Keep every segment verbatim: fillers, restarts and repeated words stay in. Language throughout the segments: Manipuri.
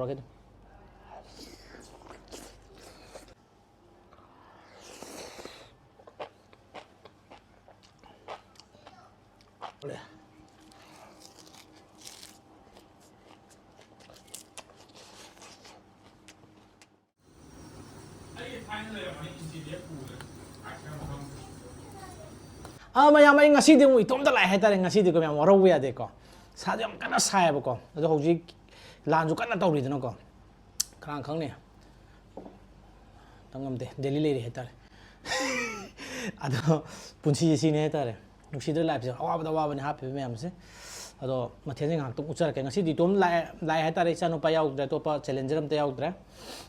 ꯇꯧꯔꯒꯦ ꯑꯗꯨꯝ꯫ ꯑꯥ, ꯃꯌꯥꯝ, ꯑꯩ ꯉꯁꯤꯗꯤ ꯑꯃꯨꯛ ꯏꯇꯣꯝꯇ ꯂꯥꯛꯑꯦ ꯍꯥꯏꯇꯥꯔꯦ꯫ ꯉꯁꯤꯗꯤꯀꯣ ꯃꯌꯥꯝ ꯋꯥꯔꯧꯕ ꯌꯥꯗꯦꯀꯣ꯫ ꯁꯥꯁꯨ ꯌꯥꯝ ꯀꯟꯅ ꯁꯥꯏꯌꯦꯕꯀꯣ꯫ ꯑꯗꯣ ꯍꯧꯖꯤꯛ ꯂꯥꯟꯁꯨ ꯀꯟꯅ ꯇꯧꯔꯤꯗꯅꯀꯣ꯫ ꯀꯅꯥꯅ ꯈꯪꯅꯤ? ꯇꯝ ꯉꯝꯗꯦ꯫ ꯗꯦꯜꯂꯤ ꯂꯩꯔꯤ ꯍꯥꯏꯇꯥꯔꯦ꯫ ꯑꯗꯣ ꯄꯨꯟꯁꯤꯁꯦ ꯁꯤꯅꯤ ꯍꯥꯏꯇꯥꯔꯦ꯫ ꯅꯨꯡꯁꯤꯗ꯭ꯔ ꯂꯥꯏꯐꯁꯦ? ꯑꯋꯥꯕꯗ ꯑꯋꯥꯕꯅꯤ ꯍꯥꯞꯄꯤꯕ ꯃꯌꯥꯝꯁꯦ꯫ ꯑꯗꯣ ꯃꯊꯦꯜꯁꯦ ꯉꯥꯏꯍꯥꯛꯇꯪ ꯎꯠꯆꯔꯛꯀꯦ꯫ ꯉꯁꯤꯗꯤ ꯏꯇꯣꯝ ꯂꯥꯛꯑꯦ, ꯂꯥꯛꯑꯦ ꯍꯥꯏꯇꯥꯔꯦ꯫ ꯏꯆꯥꯅꯨꯄꯥ ꯌꯥꯎꯗ꯭ꯔꯦ, ꯑꯇꯣꯞꯄ ꯆꯦꯂꯦꯟꯖꯔ ꯑꯝꯇ ꯌꯥꯎꯗ꯭ꯔꯦ꯫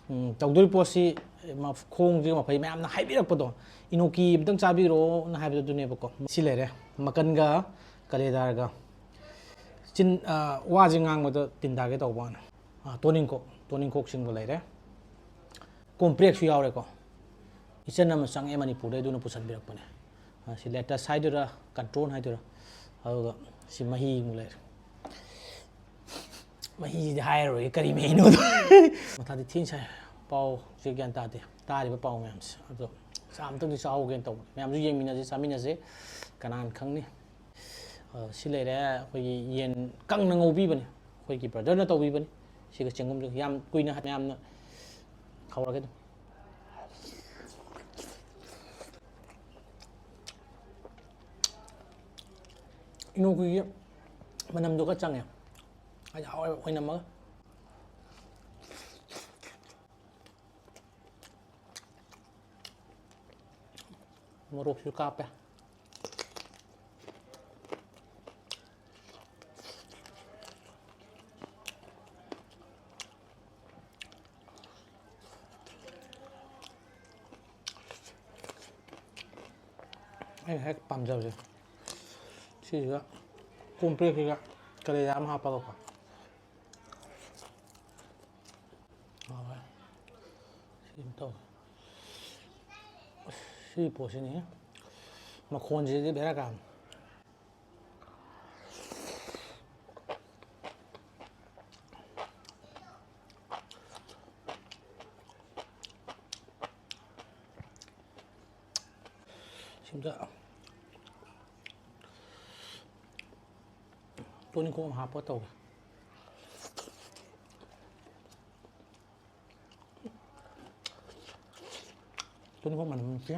ꯎꯝ, ꯇꯧꯗꯣꯔꯤ ꯄꯣꯠꯁꯤ ꯃ-, ꯈꯣꯡꯁꯦ ꯃꯐꯩ ꯃꯌꯥꯝꯅ ꯍꯥꯏꯕꯤꯔꯛꯄꯗꯣ, "ꯏꯅꯣꯀꯤ ꯑꯝꯇꯪ ꯆꯥꯕꯤꯔꯛꯑꯣꯅ" ꯍꯥꯏꯕꯗꯣ ꯑꯗꯨꯅꯦꯕꯀꯣ꯫ ꯁꯤ ꯂꯩꯔꯦ, ꯃꯀꯟꯒ ꯀꯂꯦꯖꯥꯒ꯫ ꯆꯤꯟ, ꯑ, ꯋꯥꯁꯦ ꯉꯥꯡꯕꯗ ꯇꯤꯟ ꯇꯥꯒꯦ ꯇꯧꯕ ꯋꯥꯅꯤ꯫ ꯑ, ꯇꯣꯅꯤꯡꯈꯣꯛ, ꯇꯣꯅꯤꯡꯈꯣꯛꯁꯤꯡꯕ ꯂꯩꯔꯦ꯫ ꯀꯣꯝꯄ꯭ꯔꯦꯛꯁꯨ ꯌꯥꯎꯔꯦꯀꯣ꯫ ꯏꯆꯟ ꯑꯃ ꯆꯪꯉꯛꯑꯦ ꯃꯅꯤꯄꯨꯔꯗ, ꯑꯗꯨꯅ ꯄꯨꯁꯟꯕꯤꯔꯛꯄꯅꯦ꯫ ꯑ, ꯁꯤ ꯂꯦꯇꯁ ꯍꯥꯏꯗꯣꯏꯔꯥ, ꯀꯟꯇ꯭ꯔꯣꯟ ꯍꯥꯏꯗꯣꯏꯔꯥ? ꯑꯗꯨꯒ ꯁꯤ ꯃꯍꯤ ꯑꯃꯨꯛ ꯂꯩꯔꯦ꯫ ꯃꯍꯤꯁꯤꯗꯤ ꯍꯥꯏꯔꯔꯣꯏꯒꯦ ꯀꯔꯤ ꯃꯍꯤꯅꯣꯗꯣ꯫ ꯃꯊꯥꯗꯤ ꯊꯤꯅ ꯁꯥꯏ꯫ ꯄꯥꯎꯁꯦ ꯒ꯭ꯌꯥꯟ ꯇꯥꯗꯦ, ꯇꯥꯔꯤꯕ ꯄꯥꯎ ꯃꯌꯥꯝꯁꯦ꯫ ꯑꯗꯣ ꯆꯥ ꯑꯝꯇꯪꯗꯤ ꯆꯥꯍꯧꯒꯦꯅ ꯇꯧꯕꯅꯦ꯫ ꯃꯌꯥꯝꯁꯨ ꯌꯦꯡꯃꯤꯟꯅꯁꯦ, ꯆꯥꯃꯤꯟꯅꯁꯦ꯫ ꯀꯅꯥꯅ ꯈꯪꯅꯤ? ꯑ, ꯁꯤ ꯂꯩꯔꯦ, ꯑꯩꯈꯣꯏꯒꯤ ꯌꯦꯟ ꯀꯪꯅ ꯉꯧꯕꯤꯕꯅꯦ, ꯑꯩꯈꯣꯏꯒꯤ ꯕ꯭ꯔꯗꯔꯅ ꯇꯧꯕꯤꯕꯅꯤ꯫ ꯁꯤꯒ ꯆꯦꯡꯒꯨꯝꯗꯨ ꯌꯥꯝ ꯀꯨꯏꯅ ꯃꯌꯥꯝꯅ ꯍꯧꯔꯒꯦ ꯑꯗꯨꯝ꯫ ꯏꯅꯣꯛꯀꯤꯒꯤ ꯃꯅꯝꯗꯨꯒ ꯆꯪꯉꯦ꯫ ꯍꯥꯏꯗꯤ ꯍꯥꯎꯋꯦꯕ ꯑꯣꯏꯅꯝꯃꯒ꯫ ꯃꯣꯔꯣꯛꯁꯨ ꯀꯥꯞꯄꯦ꯫ ꯑꯩꯅ ꯍꯦꯛ ꯄꯥꯝꯖꯕꯁꯦ ꯁꯤꯁꯤꯒ ꯀꯣꯝꯄ꯭ꯔꯦꯛꯁꯤꯒ ꯀꯂꯦꯖꯥ ꯑꯃ ꯍꯥꯞꯄꯒꯀꯣ꯫ ꯍꯥꯎꯋꯦ꯫ ꯁꯤ ꯑꯃ ꯇꯧꯋꯦ꯫ ꯑꯁ, ꯁꯤ ꯄꯣꯠꯁꯤꯅꯤ ꯃꯈꯣꯟꯁꯤꯗꯤ ꯕꯦꯔꯥ ꯀꯥꯕꯅꯤ꯫ ꯑꯝꯇ ꯇꯣꯅꯤꯡꯈꯣꯛ ꯑꯃ ꯍꯥꯞꯄ ꯇꯧꯒꯦ꯫ ꯇꯨꯅꯤꯡꯈꯣꯛ ꯃꯅꯝ ꯅꯨꯡꯁꯤ꯫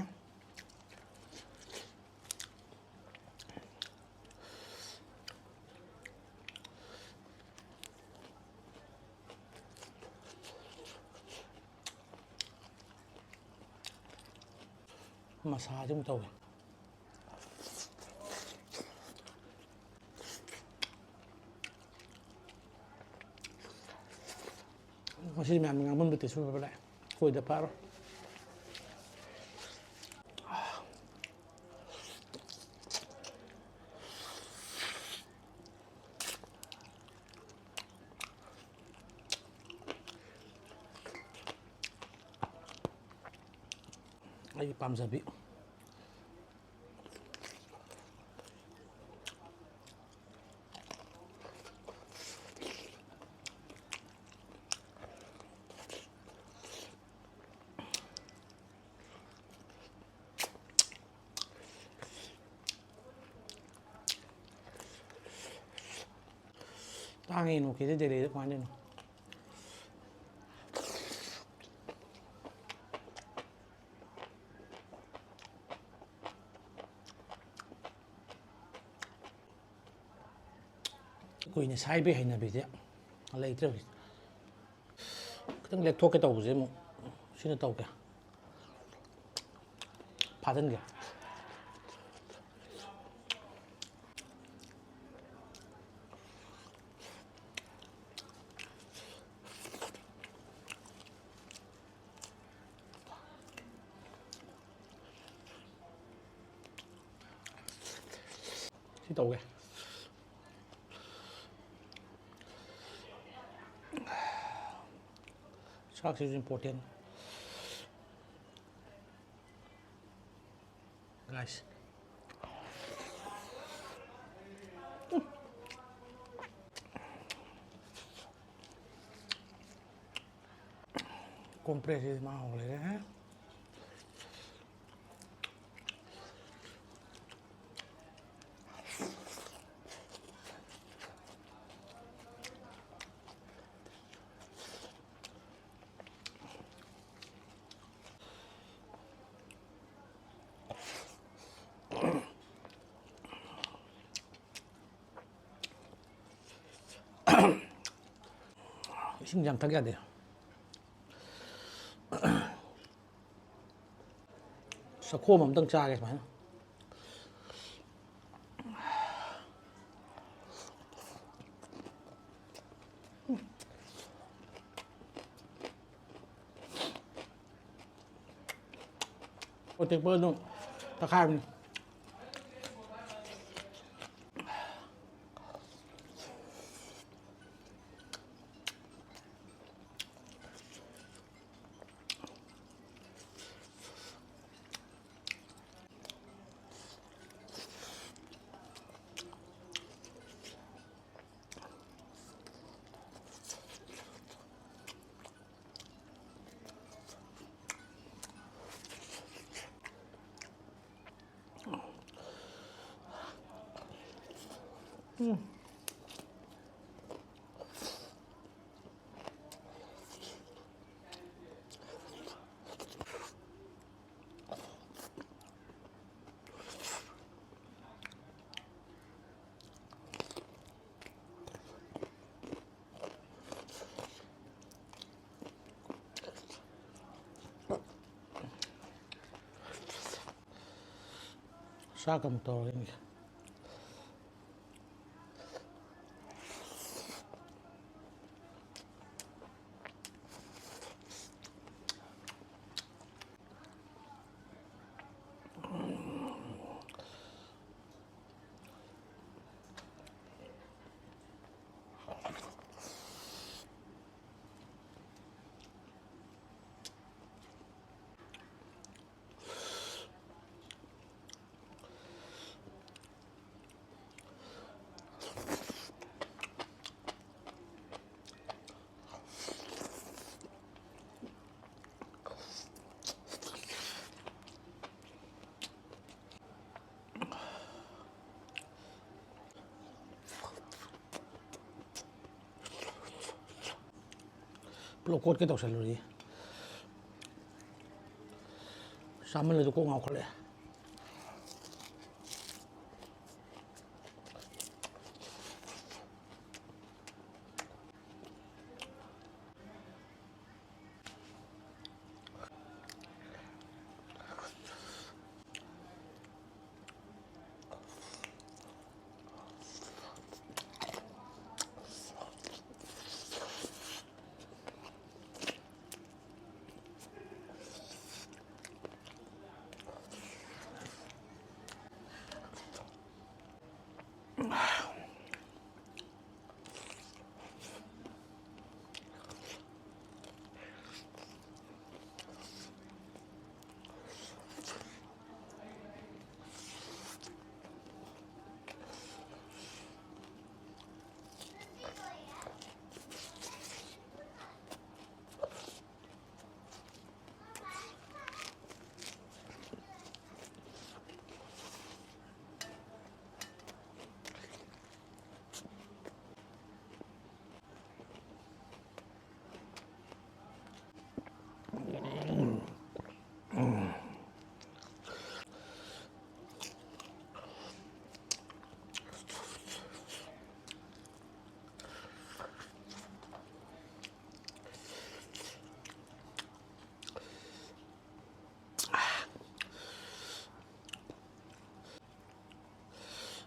ꯃꯁꯥꯁꯤ ꯑꯃꯨꯛ ꯇꯧꯒꯦ꯫ ꯉꯁꯤꯗꯤ ꯃꯌꯥꯝ ꯉꯥꯡꯐꯝꯗ ꯇꯦꯁꯨ ꯐꯕ ꯂꯥꯛꯑꯦ꯫ ꯀꯣꯏꯗ ꯐꯥꯔꯣ꯫ ꯑꯩꯒꯤ ꯄꯥꯝꯖꯕꯤ꯫ ꯇꯥꯡꯉꯤ ꯅꯣꯀꯤꯁꯦ ꯗꯦꯜꯂꯤꯗ ꯀꯃꯥꯏꯅ ꯇꯧꯔꯤꯅꯣ? ꯀꯨꯏꯅ ꯁꯥꯏꯕꯒꯤ ꯍꯩꯅꯕꯤꯁꯦ ꯂꯩꯇ꯭ꯔꯦ ꯍꯧꯖꯤꯛ꯫ ꯈꯤꯇꯪ ꯂꯦꯛꯊꯣꯛꯀꯦ ꯇꯧꯕꯁꯦ ꯑꯃꯨꯛ ꯁꯤꯅ ꯇꯧꯒꯦ꯫ ꯐꯥꯖꯤꯟꯒꯦ꯫ ꯁꯤ ꯇꯧꯒꯦ꯫ ꯆꯥꯛꯁꯤꯁꯨ important꯫ Guys꯫ Compressꯁꯤ ꯃꯥ ꯍꯧ ꯂꯩꯔꯦ꯫ ꯏꯁꯤꯡ ꯌꯥꯝ ꯊꯛ ꯌꯥꯗꯦ꯫ ꯆꯈꯣꯝ ꯑꯝꯇꯪ ꯆꯥꯒꯦ ꯁꯨꯃꯥꯏꯅ꯫ ꯑꯇꯦꯛꯄ ꯑꯗꯨꯝ ꯇꯛꯈꯥꯏꯕꯅꯤ꯫ ꯆꯥꯛ ꯑꯃ ꯇꯧꯔꯒ ꯌꯦꯡꯒꯦ꯫ ꯄꯨꯂꯞ ꯀꯣꯠꯀꯦ ꯇꯧꯁꯜꯂꯨꯔꯤ꯫ ꯆꯥꯃꯜꯂꯁꯨ ꯀꯣꯛ ꯉꯥꯎꯈꯠꯂꯛꯑꯦ꯫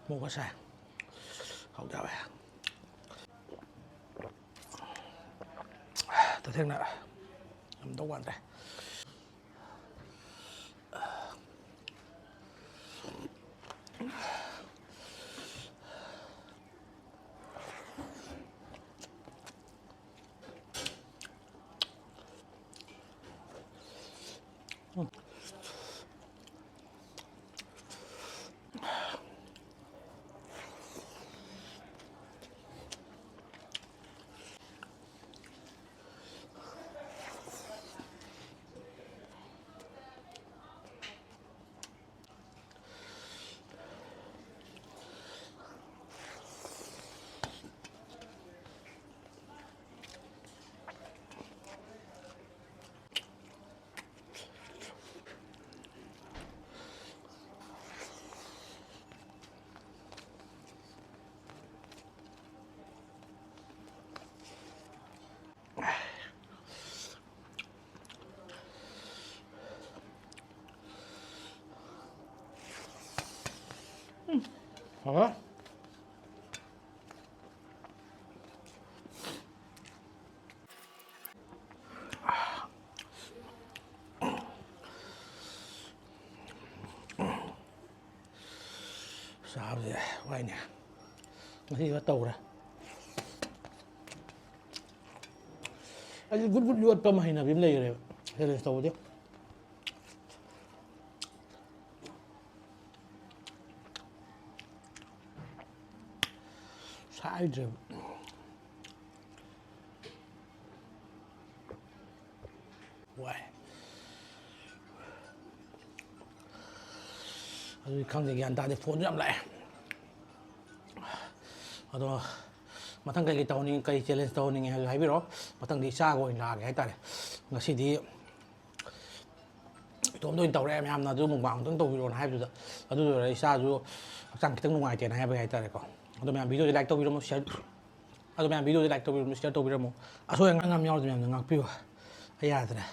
ꯃꯣꯔꯣꯛꯀ ꯁꯥꯏ꯫ ꯍꯥꯎꯗꯤ ꯍꯥꯎꯋꯦ꯫ ꯇꯊꯦꯡꯅ ꯉꯝꯗꯧ ꯃꯥꯟꯗ꯭ꯔꯦ꯫ ꯍꯥꯎꯔꯦ꯫ ꯆꯥꯕꯁꯦ ꯋꯥꯏꯅꯦ꯫ ꯉꯁꯤ ꯈꯔ ꯇꯧꯔꯦ꯫ ꯑꯩꯁꯦ ꯒꯨꯠ ꯒꯨꯠ ꯌꯣꯠꯄ ꯑꯃ ꯍꯩꯅꯕꯤ ꯑꯃ ꯂꯩꯈ꯭ꯔꯦꯕ, challenge ꯇꯧꯕꯗꯤ꯫ ꯁꯥꯏꯗ꯭ꯔꯦꯕ꯫ ꯋꯥꯏ꯫ ꯑꯗꯨꯗꯤ ꯈꯪꯗꯦ, ꯒ꯭ꯌꯥꯟ ꯇꯥꯗꯦ꯫ ꯐꯣꯟꯁꯨ ꯌꯥꯝ ꯂꯥꯛꯑꯦ꯫ ꯑꯗꯣ ꯃꯊꯪ ꯀꯩꯀꯩ ꯇꯧꯍꯟꯅꯤꯡ-, ꯀꯩ challenge ꯇꯧꯍꯟꯅꯤꯡꯉꯦ ꯍꯥꯏꯕꯗꯨ ꯍꯥꯏꯕꯤꯔꯛꯑꯣ꯫ ꯃꯊꯪꯗꯤ ꯏꯆꯥꯒ ꯑꯣꯏꯅ ꯂꯥꯛꯑꯒꯦ ꯍꯥꯏꯇꯥꯔꯦ꯫ ꯉꯁꯤꯗꯤ ꯏꯇꯣꯝꯇ ꯑꯣꯏꯅ ꯇꯧꯔꯛꯑꯦ꯫ ꯃꯌꯥꯝꯅ ꯑꯗꯨ mukbang ꯑꯝꯇꯪ ꯇꯧꯕꯤꯔꯣꯅ ꯍꯥꯏꯕꯗꯨꯗ, ꯑꯗꯨꯗꯨꯅ ꯏꯆꯥꯁꯨ ꯍꯛꯆꯥꯡ ꯈꯤꯇꯪ ꯅꯨꯡꯉꯥꯏꯇꯦꯅ ꯍꯥꯏꯕꯒꯤ ꯍꯥꯏꯇꯥꯔꯦꯀꯣ꯫ ꯑꯗꯣ ꯃꯌꯥꯝ video ꯁꯦ like ꯇꯧꯕꯤꯔꯝꯃꯣ, share, ꯑꯗꯣ ꯃꯌꯥꯝ video ꯁꯦ like ꯇꯧꯕꯤꯔꯝꯃꯣ, share ꯇꯧꯕꯤꯔꯝꯃꯣ꯫ ꯑꯁꯣꯏ ꯑꯉꯥꯝ ꯌꯥꯎꯔꯗꯤ ꯃꯌꯥꯝꯅ ꯉꯥꯛꯄꯤꯌꯨ꯫ ꯑꯩ ꯌꯥꯗ꯭ꯔꯦ,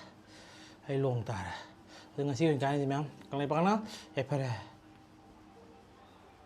ꯑꯩ ꯂꯣꯡ ꯇꯥꯔꯦ꯫ ꯑꯗꯣ ꯉꯁꯤ ꯑꯣꯏꯅ ꯀꯥꯏꯅꯁꯤ ꯃꯌꯥꯝ, ꯀꯪꯂꯩꯄꯥꯛꯅ ꯌꯥꯏꯐꯔꯦ꯫